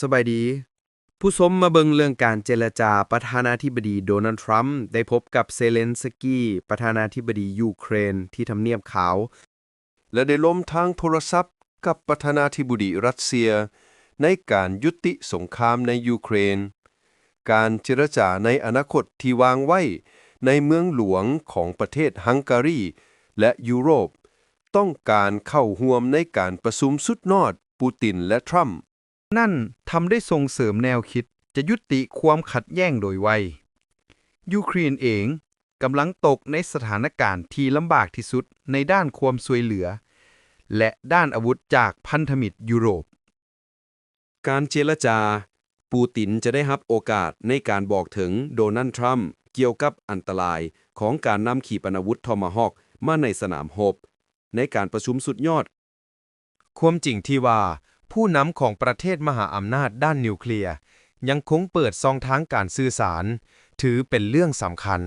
ສະບາຍດີ ຜູ້ຊົມມາເບິ່ງເລື່ອງການເຈລະຈາ ປະທານາທິບໍດີໂດນັລ ທຣຳ ໄດ້ພົບກັບເຊເລັນສະກີ ປະທານາທິບໍດີຢູເຄຣນ ທີ່ທຳນຽບຂາວ ແລະ ໄດ້ລົມທາງໂທລະສັບກັບປະທານາທິບໍດີຣັດເຊຍ ໃນການຍຸຕິສົງຄາມໃນຢູເຄຣນ. ການເຈລະຈາໃນອະນາຄົດທີ່ວາງໄວ້ໃນເມືອງຫຼວງຂອງປະເທດຮັງກາຣີ ແລະ ຢູໂຣບ ຕ້ອງການເຂົ້າຮ່ວມໃນການປະຊຸມສຸດຍອດ ປູຕິນ ແລະ ທຣຳ. ນັ້ນທຳໄດ້ສົ່ງເສີມແນວຄິດຈະຍຸຕິຄວາມຂັດແຍ່ງໂດຍໄວ. ຢູເຄຣນເອງກຳລັງຕົກໃນສະຖານະການທີ່ລຳບາກທີ່ສຸດໃນດ້ານຄວາມຊ່ວຍເຫຼືອ ແລະ ດ້ານອາວຸດຈາກພັນທະມິດຢູໂຣບ. ການເຈລະຈາ, ປູຕິນຈະໄດ້ຮັບໂອກາດໃນການບອກເຖິງໂດນັລ ທຣຳ ກ່ຽວກັບອັນຕະລາຍຂອງການນຳຂີປະນາວຸດ Tomahawk ມາໃນສະໜາມຮົບ ໃນການປະຊຸມສຸດຍອດ. ຄວາມຈິງທີ່ວ່າ ຜູ້ນຳຂອງປະເທດມະຫາອຳນາດດ້ານນິວເຄລຍ ຍັງຄົງເປີດຊ່ອງທາງການສື່ສານ ຖືເປັນເລື່ອງສຳຄັນ.